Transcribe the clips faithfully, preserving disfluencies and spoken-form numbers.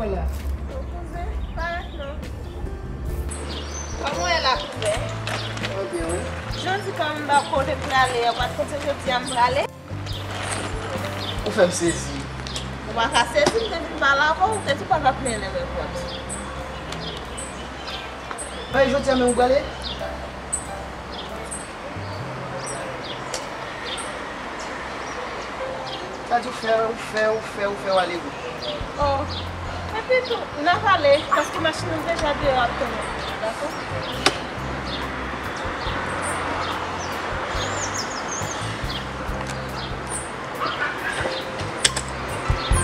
Kouzen, parèt non. Kòman w ye la, kouzen? Mwen byen, wi. Jodi, kòm m pa kote m prale, ou pa t konn se jodi a m prale? Ou fè m sezi. Ou pa ka sezi, m te vin pale avè w, ou te di w pa t ap mennen mwen pòt. Mwen, jodi a menm ou prale? Sa di w fè, ou fè, ou fè, ou fè, w ale wi. Oh. Epi tou, n ap ale, paske machin nan deja deyò ap tann nou. Dakò?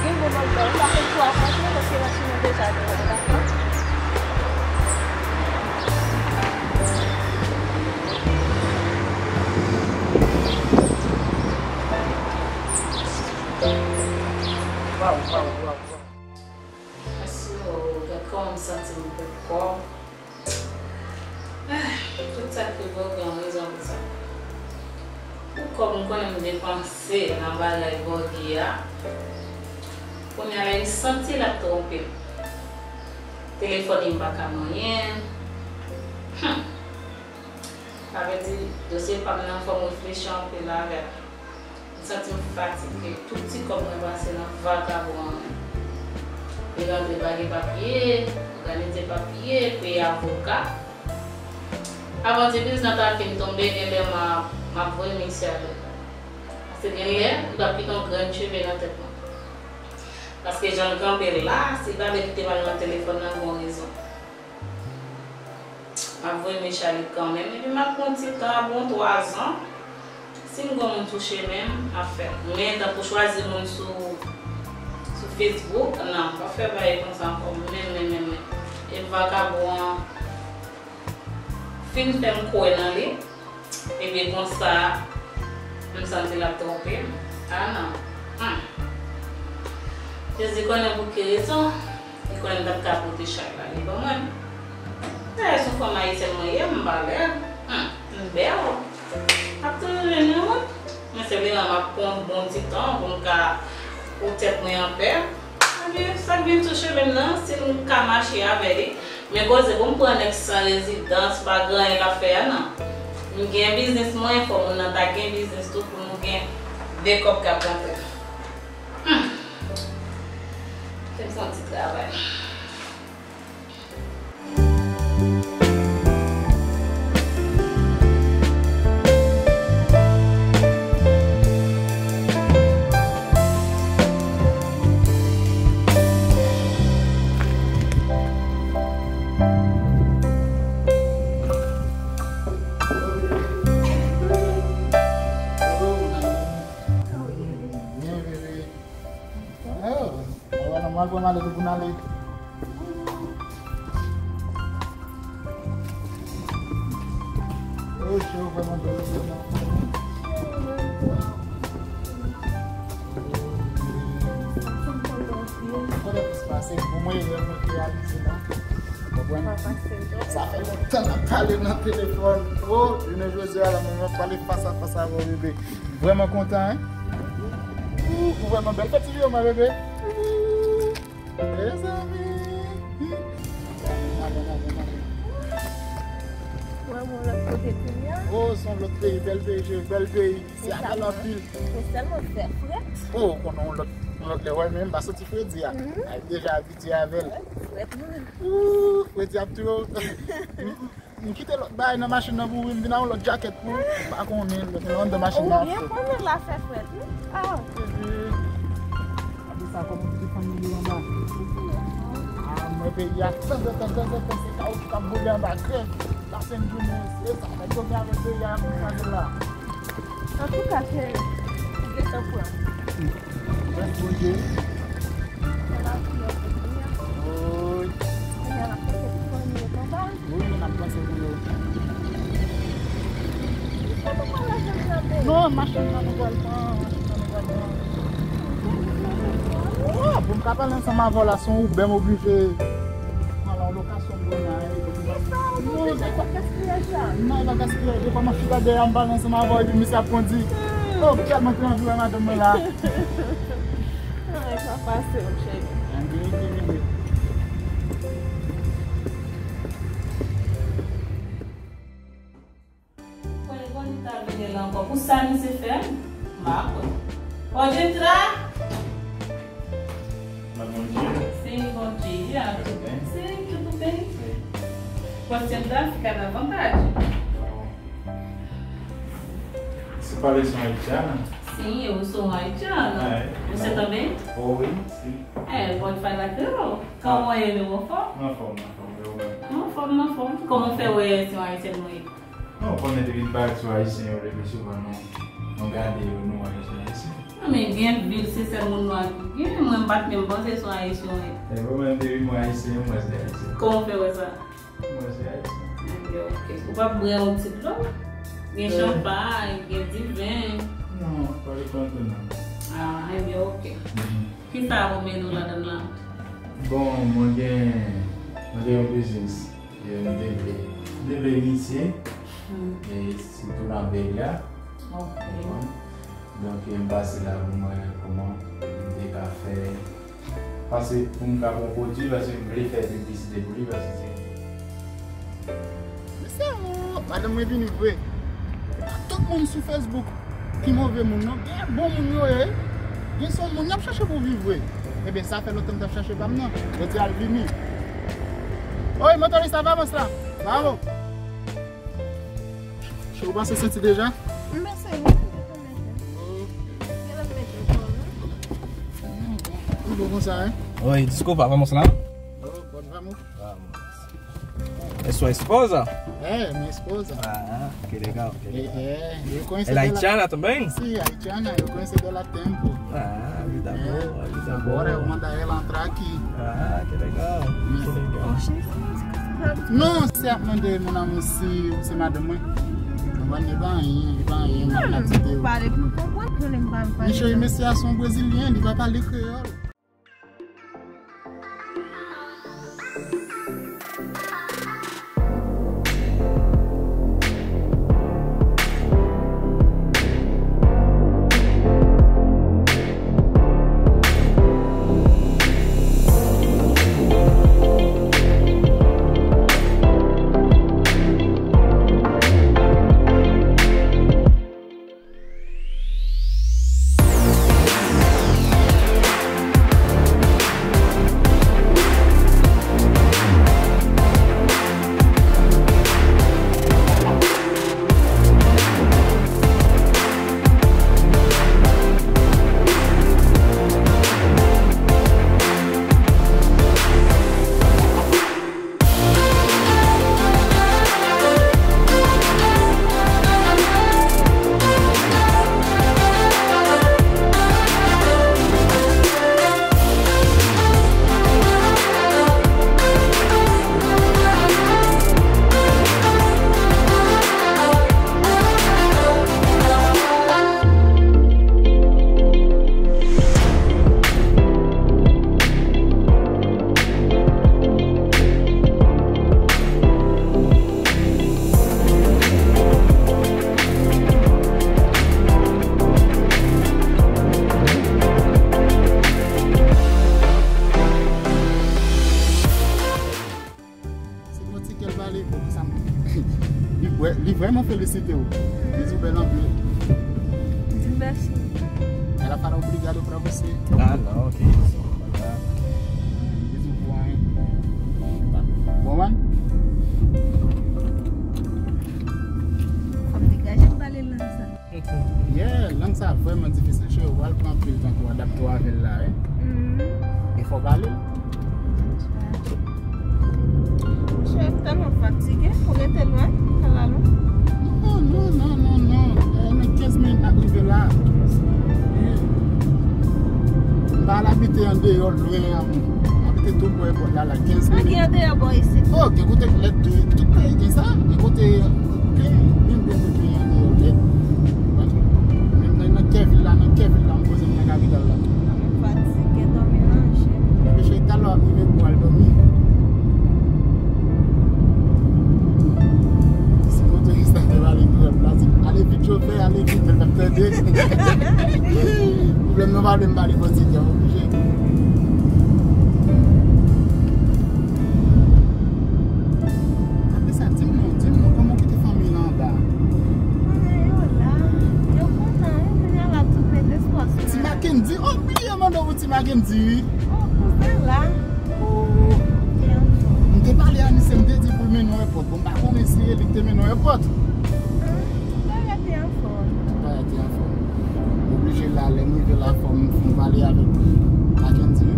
Gen bon mank dan, ou pa konn tou avanse, paske machin nan deja deyò, dakò? Waw, waw, waw, waw. Mèsi, oh, gad kòman m santi m pou kò. Ah, tout sa k rive w gen yon rezon pou sa. Pou kòb m konnen m depanse nan bagay bògye a, kounye a la m santi l ap twonpe m. Telefòn li m pa ka manyen. Hmm. Sa vle di, dosye pa m nan fò m reflechi anpil avè l. M santi m fatige. Tout ti kòb mwen pase nan vakabon an menm. Li rantre pa gen papye, òganize papye, peye avoka. Avan ti biznis nan ta fin tonbe, gen lè m a, m ap voye misye ale. Paske gen lè, li p ap kite yon grenn cheve nan tèt mwen. Paske jan l kanpe la, si l pa vle kite m al nan telefòn nan, gen yon rezon. M ap voye misye ale kanmenm. Epi m ap pran ti tan, ap bon twa zan. Si m gon moun touche men m, m ap fè l. Men tankou chwazi moun sou, sou Facebook, non, m p ap fè bagay konsa ankò. Men, men, men, men. E vakabon an fin fè m kwè nan li. Epi konsa, m santi l ap twonpe m. A non. Hmm. Jezi konnen pou ki rezon, li konnen m t ap ka pote chay la, li ban mwen. Dayè, se yon fanm ayisyèn mwen ye, m pa lèd. Hmm. M bèl. M ap toujou jwenn yon moun. Men se vreman m ap pran yon bon ti tan pou m ka pou tèt mwen anpè. Ebyen, sa k vin sou chemen m nan, si m ka mache avè li. Men koze pou m pran nèg san rezidans, pa gen anyen l ap fè a, non. M gen biznis mwen, fò moun nan ta gen biznis tou pou nou gen de kòb k ap rantre. Hmm. Fè m fè yon ti travay. Mwen al pran malèt ou pou n ale. Oh, cho, vrèman bèl, vrèman. Kote plis pase, pou mwen, erè mwen reyalize la. Konprann? Sa fè lontan n ap pale nan telefòn. Oh, jounen jodi a la, mwen, mwen pale fas a fas avè w, bebe. Vrèman kontan, en? Ou, ou vrèman bèl. Fè ti video mwen, bebe. Mezanmi. Madan, madan, madan. Wè, bon, lòt kote kounye a. Oh, se yon lòt peyi, bèl peyi, cheri, bèl peyi. Se bèl anpil. Mwen sèlman fè frèt. Oh, konnen yon lòt, yon lòt lè, wè, men m pa santi fredi a. Mhm. Ay, deja abitye avè l. Wè, frèt, mwen. Ooh, fredi ap touye w. M kite lòt bagay nan machin nan pou wi, m vin ak yon lòt jakèt pou ou. Ou pa konnen, lòt nan anndan machin nan. Ou byen konnen la fè frèt, wi. Ah. Epi, apre sa, kòm ou di fanmi yo anba. Ah, mwen peyi a, tanzantan, tanzantan, se kawotchou k ap boule anba grèv. Pase yon jounen, se sa, nèg yo gen avèk peyi a, y ap kraze la. Antouka, cheri, ou gentan pran. Mèsi Bondye. Fè lapriyè pou li a. Wi. Kounye a n ap panse pou fanmi yo, papa. Wi, n ap panse pou yo. Ou pa t pral lage l nan men. Non, machin nan nou pral pran, machin nan nou pral pran. Oh, pou m ka pale ansanm avè w la, se yon Uber m oblije pran la, yon lokasyon m genyen. Kisa ou oblije fè gaspiyaj la? Non, e pa gaspiyaj, e kòman chita dèyè m pale ansanm avè w epi misye ap kondi. Hmm. Oh, m tèlman te anvi wè madanm mwen la. Ay, pa pase, mon cheri. An verite, bebe. Pou sa misye fè, m pa kwè. Pòdye tra! Mas bom dia. Sim, bom dia. Tudo bem? Sim, tudo bem. Pode sentar, fica à vontade. Você parece uma haitiana? Sim, eu sou uma haitiana. Ah, é? Você também? Oi, sim. É, pode falar creole. Como é, meu avô? Uma forma, uma forma, eu... Uma forma, uma forma. Como foi esse, esse, esse? Non, konnen depi m parèt sou ayisyen yo, le pi souvan nou, nou gade yo, nou wè yo se ayisyen. Non, men gen vil se sèl moun nwa ki gen, mwen m pa t menm panse se yon ayisyen w ye. E mwen menm depi m wè ayisyen yo, m wè se ayisyen. Kòman w fè wè sa? M wè se ayisyen. Enben, ok. Ou p ap bwè yon ti dlo? Gen chanpay, gen diven. Non, pa rekonèt non. Ah, enben, ok. Kisa ou mennen w ladan l la? Bon, mwen gen, mwen gen yon biznis. E m te vle, m te vle inisye, e sitou nan peyi a. Ok. Donk, e m pase la pou m wè kòman m te ka fè. Paske pou m ka pran pwodui, paske m vle fè piblisite pou li, paske se... Mesye, o, madanm mwen vini vre. Tout moun sou Facebook ki move moun, non? Gen bon moun yo ye. Gen se yon moun y ap chache pou viv vre. Ebyen, sa fè lontan m t ap chache pa m nan. Jodi a l vini. Oy, motoris la, vamos la. Bravo. Che, ou panse santi deja? M panse wi, m te konn mete. Gen lòt mete ankò, wi. Li bon konsa, hein? Oi, desculpa, vamos lá? Oh, pode, vamos. Vamos. É sua esposa? É, minha esposa. Ah, que legal, que legal. É, é, eu conheci... Ela é haitiana também? Sim, haitiana, eu conheci ela há tempo. Ah, vida boa, vida boa. Agora eu mando ela entrar aqui. Ah, que legal, que legal. Non, se ap mande mon amour si se madanm mwen. Mwen li pa anyen, li pa anyen, mwen ap di te ou. Pale pou konprann, konnen m pa pale. Mesye, mesye a se yon brezilyen, li pa pale kreyòl. Se bon ti kè l pale, bon, sa m... Li vrè-, li vrèman felisite w. Li di w bèl anpil. Di l mèsi. Ela fala obrigado pra você. Ah, não, que isso. Li di w pou anyen. Bon, man. Fò m degaje m pale lang sa. Yeah, lang sa vrèman difisil, cheri. W al pran anpil tan pou adapte w avè l la, wi. Mhm. E fò w pale l. Cheri, m tèlman fatige, ou rete lwen, Kalalou? Non, non, non, non, non. Eh, nan kenz minit n ap rive la. Wi. M pa al abite andeyò lwen an. M abite tou prè pòt la, la, kenz minit. An ki andeyò bò isit? Oh, gen kote lèt tou, tout peyi gen sa. Gen kote Byen, byen, byen, byen, byen, byen. Menm nan, nan kè vil la, nan kè vil la, m poze m nan kapital la. Mwen fatige, dòmi ranje. Epi cheri, talè w ap rive pou w al dòmi. Si motoris la te pale kreyòl, m ta di, "Ale vit, chofè, ale vit," men l p ap tande. Pwoblèm nan pa vle m pale pòtigè, m oblije. Apre sa, di m non, di m non, kòman w kite fanmi w la anba? Mwen gen yo la. Oh, kouzen la. Oh. Te anfòm. M te pale a misye, m te di pou l mennen w èpòt. Bon, m pa konnen si e li ki te mennen w èpòt. Ah, bagay te anfòm. Bagay te anfòm. M oblije la, lè m rive la, fò m, fò m pale avèk Mackendy.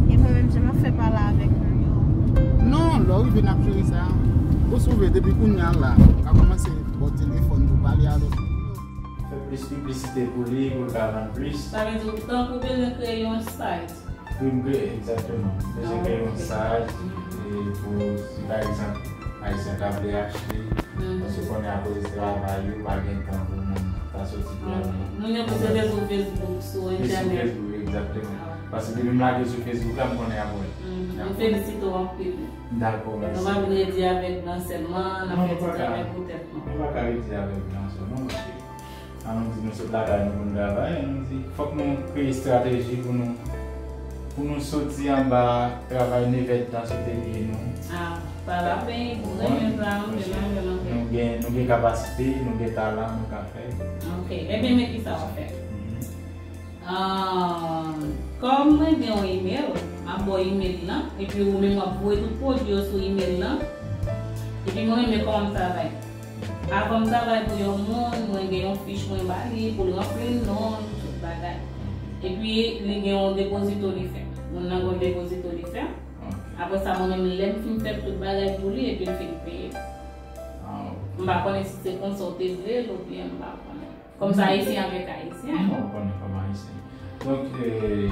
E mwen menm, jan m ap fè pale avèk moun yo? Non, lè w rive, n ap jere sa. Ou sove, depi kounye a la, w ka kòmanse bò telefòn pou pale avèk moun yo. Fè plis piblisite pou li, pou l ka vann plis. Sa vle di, tankou w bezwen kreye yon site. Wi, m kreye, egzakteman. M bezwen kreye yon site, e pou, si pa egzanp, Ayisyen ta vle achte, paske w konnen akoz travay yo, pa gen tan pou moun ta soti pou al. Moun yo konsantre sou Facebook, sou entènèt. E sou Facebook, egzakteman. Paske depi m lage sou Facebook la, m konnen y ap wè. M felisite w anpil. Dakò, mèsi. Nou pa vin redi avèk blan sèlman, n ap fè ti travay pou tèt nou. Nou pa ka redi avèk blan sèlman, paske an nou di nou sot lakay nou pou n travay, an nou di fòk nou kreye estrateji pou nou, pou nou soti anba travay nevèt tan sou de pye nou. Ah, pa lapenn, ou renmen sa, ou renmen, renmen. Nou gen, nou gen kapasite, nou gen talan, nou ka fè. Ok, ebyen, men kisa w ap fè? Ahn, kòm mwen gen yon email, m ap ba w email lan, epi ou menm w ap voye tout pwodui yo sou email lan, epi mwen renmen kòman m travay. Avan m travay pou yon moun, mwen gen yon fich mwen ba li, pou l ranpli non l, tout bagay. Epi li gen yon depozito li fè. Moun nan gen yon depozito li fè. Apre sa, mwen menm, lè m fin fè tout bagay pou li, epi l fin peye. M pa konnen si se konsa w te vle l, oubyen m pa konnen. Kòm se Ayisyen avèk Ayisyen. Non, ou konnen kòm Ayisyen. Donk, eh,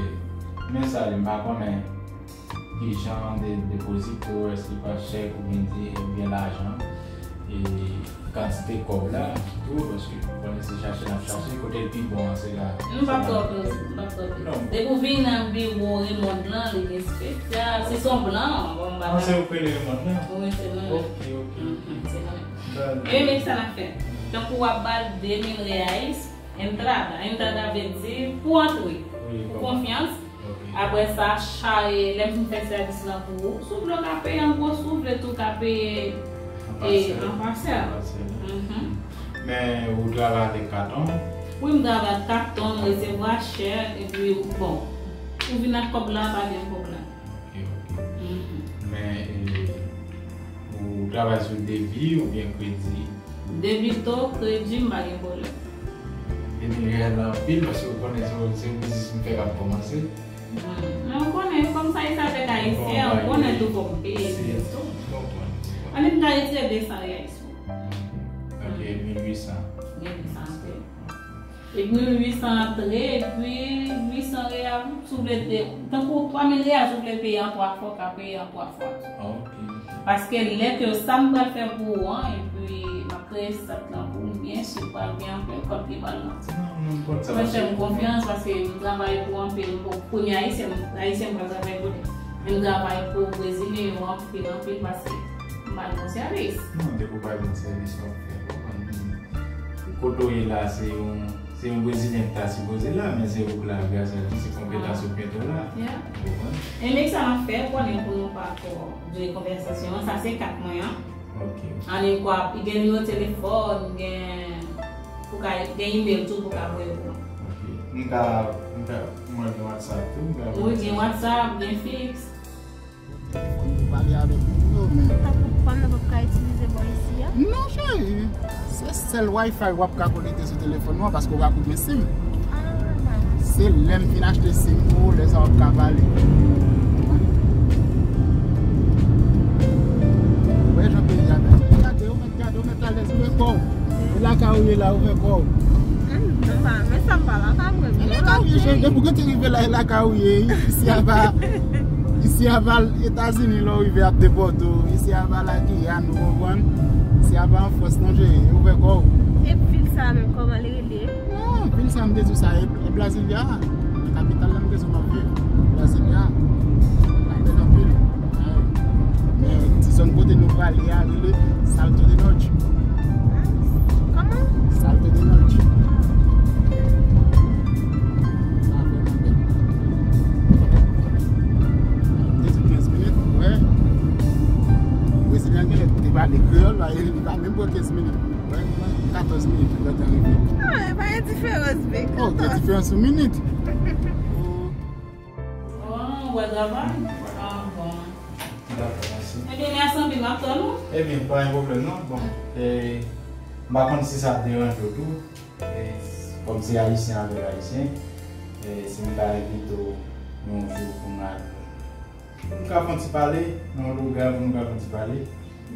men sa li, m pa konnen ki jan de depozito, èske li pran chèk oubyen di, oubyen lajan, e kantite kòb la, tou, paske ou konnen se chache n ap chache, kote l pi bon an, se la. M p ap twò peze, m p ap twò peze. Depi w vin nan biwo Raymond lan, li gen espesyal. Si se yon blan, bon, m pa. Ah, se ou k rele Raymond lan? Wi, se mwen. Ok, ok. Mhm, se mwen. Ebyen, men sa n ap fè. Tankou w ap ba l de mil reais, entrada. Entrada vle di pou antre, pou konfyans. Apre sa, chaje, lè m fin fè sèvis lan pou ou. Si w vle, w ka peye an gwo, si w vle tou, w ka peye an pasèl. Mhm. Men ou travay avèk katon? Wi, m travay ak katon, m resevwa chèk, epi, bon, ou vin ak kòb la, pa gen pwoblèm. Ok, ok. Mhm. Men, e, ou travay sou debi oubyen kredi? Debito, kredi, m pa gen pwoblèm. Epi reyèl anpil, paske ou konnen se, se yon biznis m fè k ap kòmanse. Men ou konnen, kòm se Ayisyen avèk Ayisyen, ou konnen tou fòk m peye, se tou. Annik m ka retire de san reais. Ok, mil uit san. Mil uit san, ok. Epi mil uit san antre, epi uit san real, si w vle te, tankou twa mil real, si w vle peye an twa fwa, w ka peye an twa fwa tou. Ah, ok, ok. Paske lè ke sa m pral fè pou ou an, epi m ap kreye sant lan pou ou, byen si w pral gen anpil kòb ki pral rantre. Non, non, m konn sa. Mwen fè m konfyans paske m travay pou anpil, m poko premye Ayisyen, Ayisyen m pral travay pou li. Men m travay pou Brezilyen yo anpil, anpil paske m ba l bon sèvis. Non, depi w ba l bon sèvis, w ap fè, w konprann. Kote w ye la, se yon, se yon Brezilyen ki ta sipoze la, men se ou k la, gras a Dye, se konpetans ou k mete w la. Ou konprann? E men sa n ap fè, konnen pou nou pa twò dire konvèsasyon an, sa se kat mwen an. Ok. Annik, gen nimewo telefòn, gen, pou ka, gen email tou pou ka voye pou mwen. Ok. M ka, m ka, mwen gen WhatsApp tou, m ka voye. Wi, gen WhatsApp, gen fiks. Telefòn pou pale avèk moun yo, men. Tankou pa m nan p ap ka itilize bò isi a? Non, cheri. Se sèl Wi-Fi w ap ka konekte sou telefòn ou an, paske w pa ko gen sim. Ah, mince. Se lè m fin achte sim pou ou, lè sa w ap ka pale. Ou wè jan peyi a bèl. Gade, ou mèt gade, ou mèt alèz, ou wè kò w. E lakay ou ye la, ou wè kò w. Hmm, non, pa, men sa m pa lakay mwen, e lakay ou ye, cheri, depi w te rive la, e lakay ou ye. Isi a pa, isi a pa Etazini lè w rive ap depòte w. Isi a pa Lagiyàn, ou konprann? Isi a pa an Frans non, cheri, ou wè kò w. E vil sa menm, kòman li rele? Non, vil sa m te di w sa, e, e Brasilia. Nan kapital la m te di w m ap viv. Brasilia. L ap bèl anpil. Men ti zòn kote nou prale a rele Salto de Norte. Kòman? Salto de Norte. Sa vrèman bèl. Te di kenz minit, wè. Brezilyen genlè te pale kreyòl la, e li pa menm pran kenz minit. Wè, katòz minit, lè tan rive. Ah, e pa gen diferans. Oh, gen diferans yon minit. Oh, ou wè travay? Ah, bon. Dakò, mèsi. Ebyen, mèsi anpil, m ap tann ou. Ebyen, pa gen pwoblèm non. Bon, e, m pa konn si sa ap deranje w tou. E, kòm se ayisyen avèk ayisyen, e, si m ta envite w yon jou pou n al, pou nou ka fè yon ti pale, nan yon logay pou nou ka fè yon ti pale.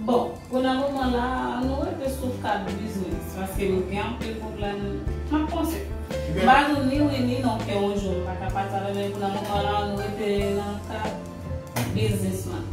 Bon, pou nan moman la, nou rete sou kad biznis, paske m gen anpil pwoblèm, m ap panse. M pa di w ni wi ni non ke yon jou m pa ka pati avè l, men pou nan moman la, nou rete nan kad biznis lan.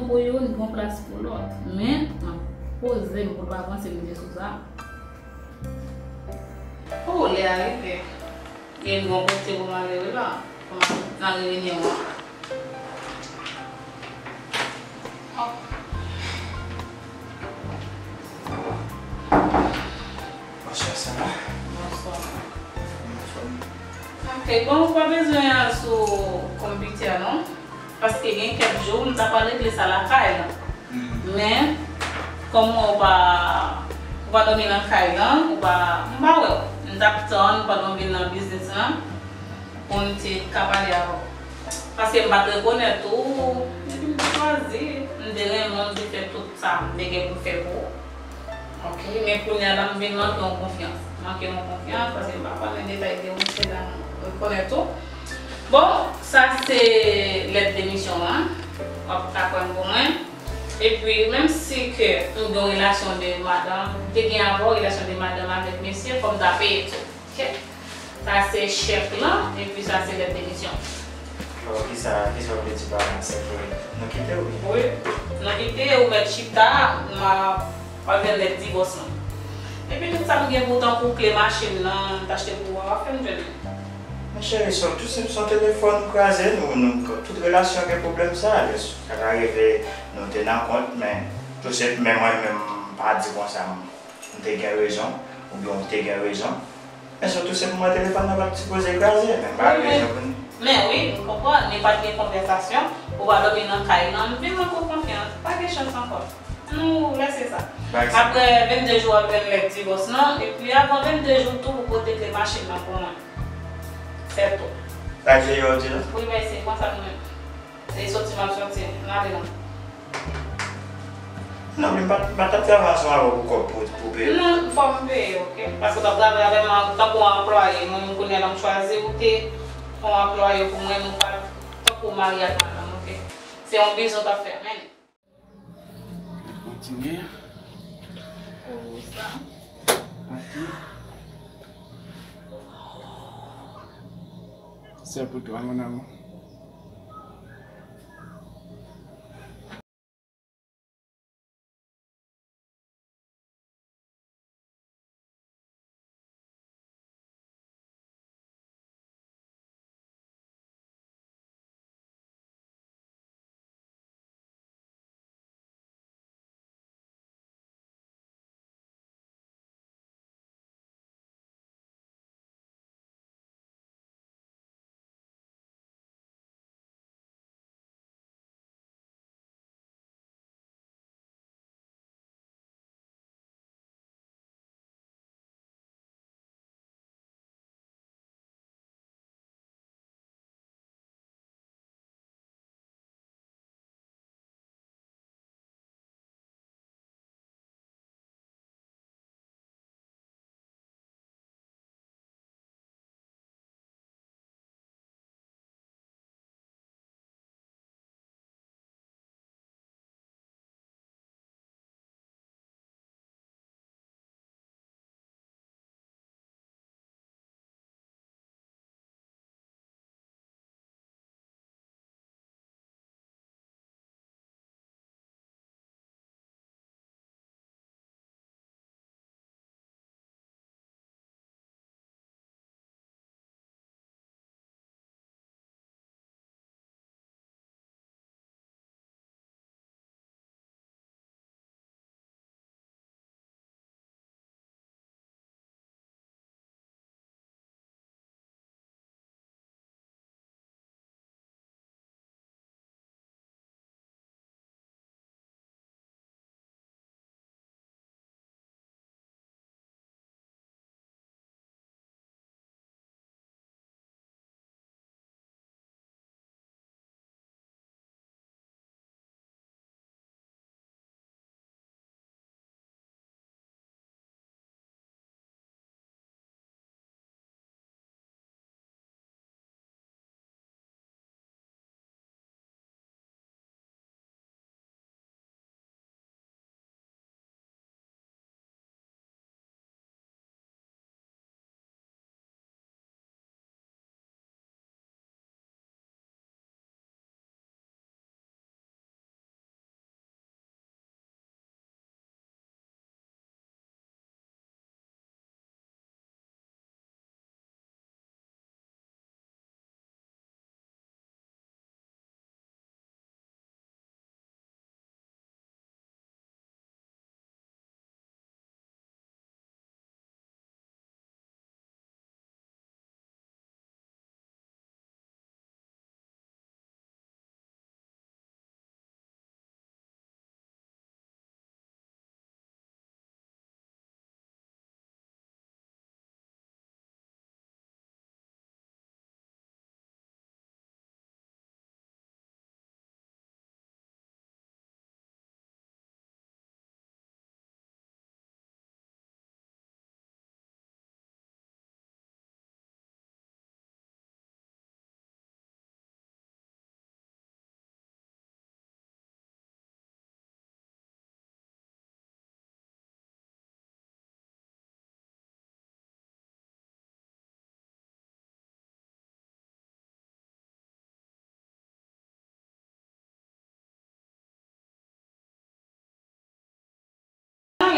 Pou youn, gon plas pou lòt. Men, m ap poze m pou l pa panse m te sou sa. Oh, lè a rive. Gen yon kote pou m ale wi la. Pou m al nan reyinyon an. Oh. Bonswa, Sarah. Bonswa. Anfòm? Ok, bon, ou pa bezwen al sou konpitè non. Paske gen kèk jou, m ta pral regle sa lakay la. Mhm. Men, kòm ou pa, ou pa dòmi nan kay lan, ou pa, m pa wè w. M t ap tann pandan w vin nan biznis lan pou m te ka pale avè w. Paske m pa t rekonèt ou, epi m te chwazi, m te renmen w, m te fè tout sa m te gen pou m fè pou ou. Ok, men kounye a la, m vin manke yon konfyans. Manke yon konfyans, paske m pa konnen detay de ou, se la m rekonèt ou. Bon, sa se lèt demisyon an. W ap ka pran pou mwen. Epi, menm si ke m gen yon relasyon de madanm, m te gen avan yon relasyon de madanm avèk mesye, fò m ta peye tou. Ok? Sa se chèk lan, epi sa se lèt demisyon. Alò, kisa, kisa w vle di pa la? Se ke nou kite w? Wi, nou kite, ou mèt chita, m a, w ap jwenn lèt divòs lan. Epi tout sa m gen pou tankou kle machin nan, m t achte pou ou a, w ap fè m jwenn li. Men cheri, se tou senp, se yon telefòn ou kraze, nou, nou, tout relasyon gen pwoblèm sa, sa ka rive nou te nan kont, men tou senp, men mwen menm, m pa di konsa, m, m te gen rezon, oubyen w te gen rezon. Men se tou senpleman telefòn nan pa t sipoze kraze, men m pa gen rezon pou n. Men wi, m konprann, men pa t gen konvèsasyon, ou pa dòmi nan kay lan, m vin manke w konfyans, pa gen chans ankò. Nou lèse sa. Apre vennde jou w ap jwenn lèt divòs lan, epi avan vennde jou tou pou pote kle machin nan pou mwen. Sètou. Sa k deyò w di la? Wi, mèsi, konsa nou menm. Se soti m ap soti. N ale non. Non, men m pa, m pa t ap travay ansanm avè w pou kòb pou, pou peye. Non, fò m peye, ok? Paske w t ap travay avè m an, tankou yon anplwaye. Mwen menm kounye a la m chwazi ou te yon anplwaye pou mwen, nou pa tankou mari ak madanm, ok? Se yon biznis w t ap fè, men. Tini. Rosa. Mati. Sè pou twa, mon amour.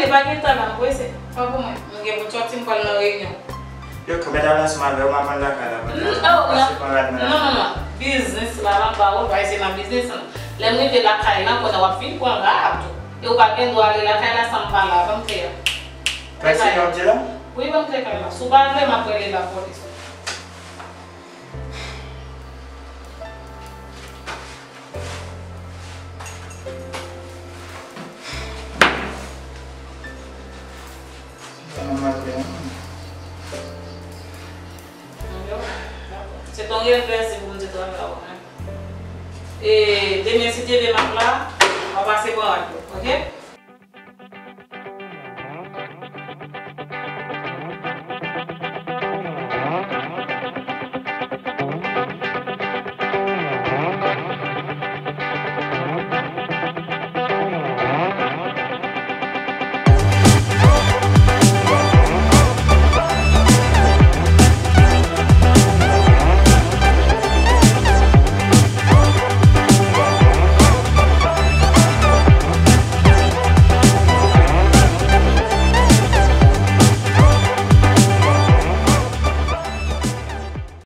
Li pa gen tan la, wi, se pa pou mwen. Mwen gen pou sòti, m pral nan reyinyon. Yo, kanpe ta ansanm avè w, m ap ann lakay la, pandan w pase pran rad mwen la. Non, non, non. Biznis la, m ap ba ou, pa ese nan biznis la. Lè m rive lakay la, konnen w ap vin pran rad ou. E ou pa gen dwa ale lakay la san m pa la, ban m kle a. Mèsi, w ap di la? Wi, ban m kle kay la. Si w pa vle, m ap rele lapolis. Se ton revè, se pou m te travay avè w, men. E demen, si Dye vle, m ap la, w a pase pran rad yo, oke?